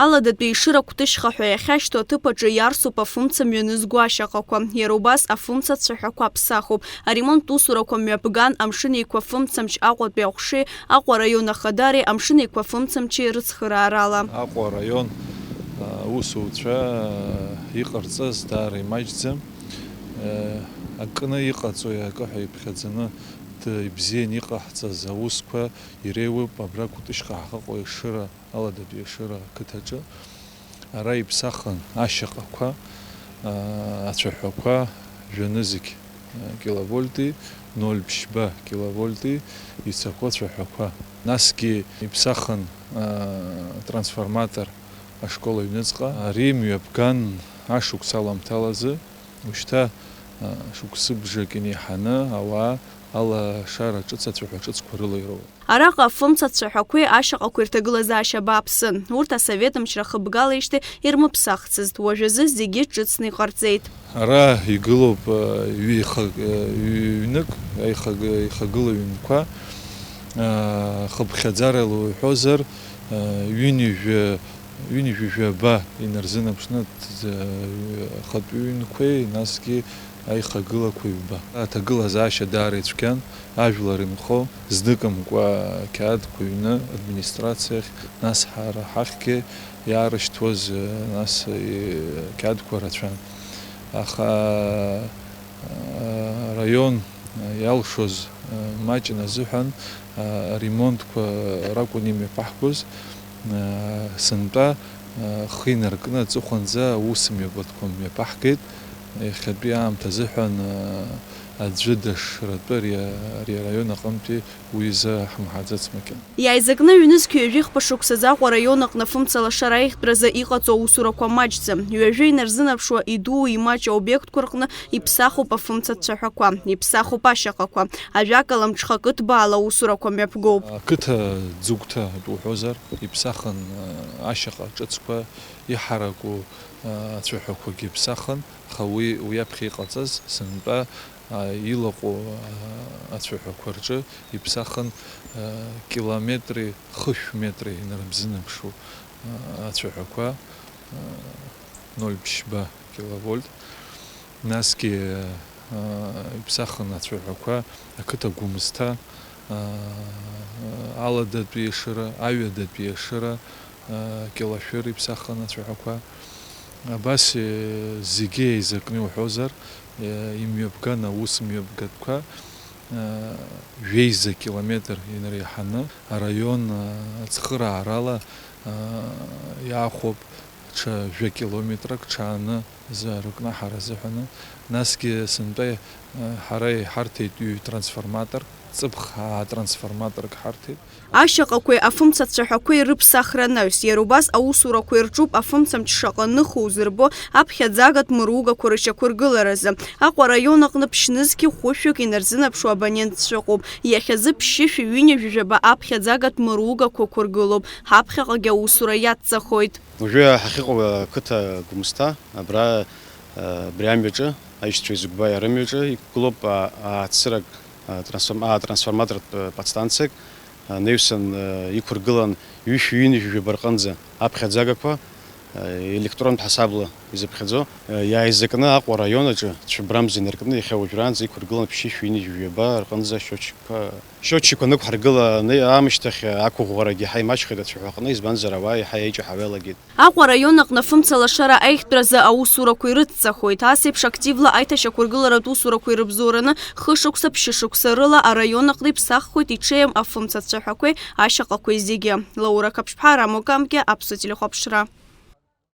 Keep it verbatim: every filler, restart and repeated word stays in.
Аладатәи Ешыра Кәтышьха ҳәа иахьашьҭоу аҭыԥ аҿы иарсуп афымца мҩанызго ашьаҟақәа. Иара убас афымца цәаҳәақәа ԥсахуп. Аремонттә усурақәа мҩаԥган, Амшын Еиқәа фымцамч Аҟәатәи аҟәшеи, Аҟәа араион ахадареи Амшын Еиқәа фымцамчи рыцхыраарала. Аҟәа араион, а, усуцәа, а, иҟарҵаз даара имаҷӡам. Э, акны иҟаҵои акы ҳәа иԥхьаӡаны, д-, ибзиан иҟаҳҵаз аусқәа иреиуоуп абра Кәтышьха ҳахьыҟоу Ешыра, Аладатәи Ешыра ақыҭаҿы. Ара иԥсахын ашьаҟақәа, а, ацәаҳәақәа жәанызқь, а, киловольти, ноль ԥшьба киловольти ицақәоу ацәаҳәақәа. Насгьы иԥсахын, а, трансформатор ашкол аҩныҵҟа. Ари мҩаԥган ашықәс аламҭалазы, ушьҭа, а, шықәсыбжак инеиҳаны ауаа алашара ҿыц ацәаҳәа ҿыцқәа рыла ироуеит. Араҟа афымца ацәаҳәақәеи ашьаҟақәеи рҭагылазаашьа бааԥсын. Урҭ асовет мчра хыбгалеижьҭеи ирмыԥсахцызт, уажәазы зегьы ҿыцны иҟарҵеит. Ара игылоуп, а, ҩ-, ихаг-, а, ҩ-, ҩнык, аихаг-, ихагыла ҩнқәа, а, хыԥхьаӡарала уҳәозар, а, ҩынҩажәа, ҩынҩажәи жәаба инарзынаԥшны ҭ-, ахатә ҩынқәеи, насгьы аихагылақәа ҩба. Аҭагылазаашьа даара ицәгьан, ажәлар инхо, зныкымкәа ақьаадқәа ҩны администрациахь, нас ҳара ҳахьгьы иаарышьҭуаз, нас, и-, ақьаадқәа рацәан. Аха, а, араион иалшоз, а, маҷын азыҳәан, а, аремонтқәа ракәын имҩаԥаҳгоз. А, сынтәа, а, хы инаркны аҵыхәанӡа аус мҩаԥгатәқәа мҩаԥаҳгеит. Иахьатәи аамҭа азыҳәан, а, аӡәы дашратәы ари, ари араион аҟынтәи уи изы ҳмаҳаӡац макьана. Иааизакны ҩнызқь ҩажәи хԥа шықәсазы Аҟәа араион аҟны афымца лашара аиӷьтәразы иҟаҵоу аусурақәа маҷӡам. Ҩажәа инарзынаԥшуа идуу имаҷу аобиектқәа рҟны иԥсахуп афымца цәаҳәақәа, иԥсахуп ашьаҟақәа. Ажәакала, мҽхакы ҭбаала аусурақәа мҩаԥгоуп. Ақыҭа ӡыгәҭа атәы уҳәозар, иԥсахын, а, ашьаҟа ҿыцқәа иҳараку, а, ацәаҳәақәагьы ԥсахын, аха уи, уи аԥхьа иҟаҵаз сынтәа, а, илаҟәу, а, ацәаҳәақәа рҿы иԥсахын, а, километри хышә метри инарзынаԥшу, а, ацәаҳәақәа, а, ноль ԥшьба киловольт. Насгьы, а, иԥсахын ацәаҳәақәа ақыҭа Гәымсҭа, а, Аладатәи Ешыра, Аҩадатәи Ешыра, а, Кьалашәыр иԥсахын ацәаҳәақәа. Абас, э, зегьы еизакны иуҳәозар, э, имҩаԥган аус мҩаԥгатәқәа, э, жәеиза километр инареиҳаны араион, э, ацхыраарала, э, иаахәоуп ҽа жәа километрак ҽааны зы рыкнаҳара азыҳәаны. Насгьы сынтәа, э, ҳара иҳарҭеит ҩ-трансформатор, ҵыԥх аа-трансформаторк ҳарҭеит. Ашьаҟақәеи афымцацәаҳәақәеи рыԥсахра анаҩс, иара убас аусурақәа ирҿуп афымцамч шаҟа ныху узырбо аԥхьаӡагатә мыругақәа рышьақәыргыларазы. Аҟәа араион аҟны ԥшьнызқьи хәышәҩык инарзынаԥшуа абонентцәа ыҟоуп. Иахьазы ԥшьышәи ҩынҩажәи жәаба аԥхьаӡагатә мыругақәа ықәыргылоуп. Ҳаԥхьаҟагьы аусура иацҵахоит. Уажәы ҳахьыҟоу ақыҭа Гәымсҭа, абра, абри амҩаҿы, аишьцәа изыгәбаиа рымҩаҿы иқәгылоуп, а, аацырак, а, трансформ-, а, трансформатортә подстанциак, а, наҩсан, а, иқәыргылан ҩышәи ҩынҩажәи жәаба рҟынӡа аԥхьаӡагақәа, а, електронтә ҳасабла изыԥхьаӡо, а, иааизакны Аҟәа араион аҿы цәыббрамза инаркны иахьа уажәраанӡа иқәыргылан ԥшьышәи ҩынҩажәи жәаба рҟынӡа счетчикқәа. Счетчикқәа нықәҳаргыла аамышьҭахь, ақәыӷәӷәарагьы еиҳа имаҷхеит ацәаҳәа аҟны, избанзар, ауаа еиҳа еиҷаҳауа иалагеит. Аҟәа араион аҟны афымца лашара аиӷьтәразы аусурақәа ирыцҵахоит. Ас еиԥш активла аиҭашьақәыргыларатә усурақәа ирыбзоураны хышықәса, ԥшьышықәса рыла араион аҟны иԥсаххоит иҽеим афымца цәаҳәақәеи ашьаҟақәеи зегьы. Лаура Қаԥшьԥҳа, Рамо Камкиа, Аԥсуа телехәаԥшра.